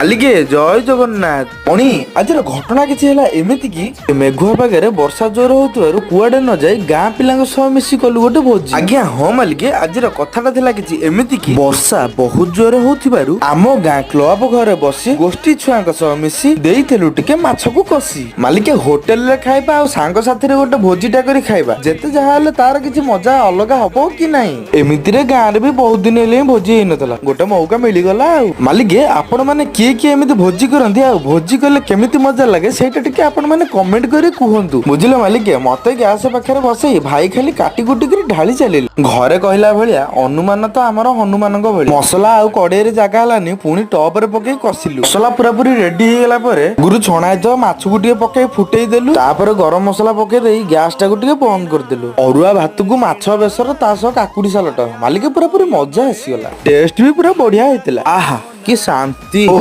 ମାଲିକେ, ଜୟ ଜଗନ୍ନାଥ। ମଣି, ଆଜିର ଘଟଣା କିଛି ହେଲା ଏମିତି କି ମେଘୁଆ ପାଗରେ ବର୍ଷା ଜୋର ହଉଥିବାରୁ କୁଆଡେ ନ ଯାଇ ଗାଁ ପିଲାଙ୍କ ସହ ମିଶି କଲୁ ଗୋଟେ ଭୋଜି। ଆଜ୍ଞା ହଁ ମାଲିକେ, ଆଜିର କଥାଟା ଥିଲା କିଛି ଏମିତି କି ବର୍ଷା ବହୁତ ଜୋରେ ହଉଥିବାରୁ ଆମ ଗାଁ କ୍ଲବ ଘରେ ବସି ଗୋଷ୍ଠୀ ଛୁଆଙ୍କ ସହ ମିଶି ଦେଇଥିଲୁ ଟିକେ ମାଛକୁ କଷି। ମାଲିକେ, ହୋଟେଲରେ ଖାଇବା ଆଉ ସାଙ୍ଗସାଥିରେ ଗୋଟେ ଭୋଜିଟା କରି ଖାଇବା, ଯେତେ ଯାହା ହେଲେ ତାର କିଛି ମଜା ଅଲଗା ହବ କି ନାହିଁ? ଏମିତିରେ ଗାଁରେ ବି ବହୁତ ଦିନ ହେଲେ ହିଁ ଭୋଜି ହେଇନଥିଲା, ଗୋଟେ ମୌକା ମିଳିଗଲା। ଆଉ ମାଲିକେ, ଆପଣ ମାନେ କିଏ କିଏ ଏମିତି ଭୋଜି କରନ୍ତି ଆଉ ଭୋଜି କଲେ କେମିତି ମଜା ଲାଗେ, ସେଇଟା ଟିକେ ଆପଣ ମାନେ କମେଣ୍ଟ କରି କୁହନ୍ତୁ, ବୁଝିଲ? ମାଲିକେ, ମତେ ଗ୍ୟାସ ପାଖରେ ବସେଇ ଭାଇ ଖାଲି କାଟି କୁଟି କରି ଢାଳି ଚାଲିଲେ। ଘରେ କହିଲା ଭଳିଆ ଅନୁମାନ ତ ଆମର ହନୁମାନଙ୍କ ଭଳି। ମସଲା ଆଉ କଡେଇରେ ଜାଗା ହେଲାନି, ପୁଣି ଟପରେ ପକେଇ କଷିଲୁ। ମସଲା ପୁରାପୁରି ରେଡି ହେଇଗଲା ପରେ ଗୁରୁ ଛଣା ହେଇଥିବା ମାଛକୁ ଟିକେ ପକେଇ ଫୁଟେଇ ଦେଲୁ। ତାପରେ ଗରମ ମସଲା ପକେଇ ଦେଇ ଗ୍ୟାସ ଟାକୁ ଟିକେ ବନ୍ଦ କରିଦେଲୁ। ଅରୁଆ ଭାତକୁ ମାଛ ବେସର, ତା ସହ କାକୁଡି ସାଲଟ, ମାଲିକ, ପୁରାପୁରି ମଜା ଆସିଗଲା। ଟେଷ୍ଟ ବି ପୁରା ବଢିଆ ହେଇଥିଲା। ଆହା, କି ଶାନ୍ତି!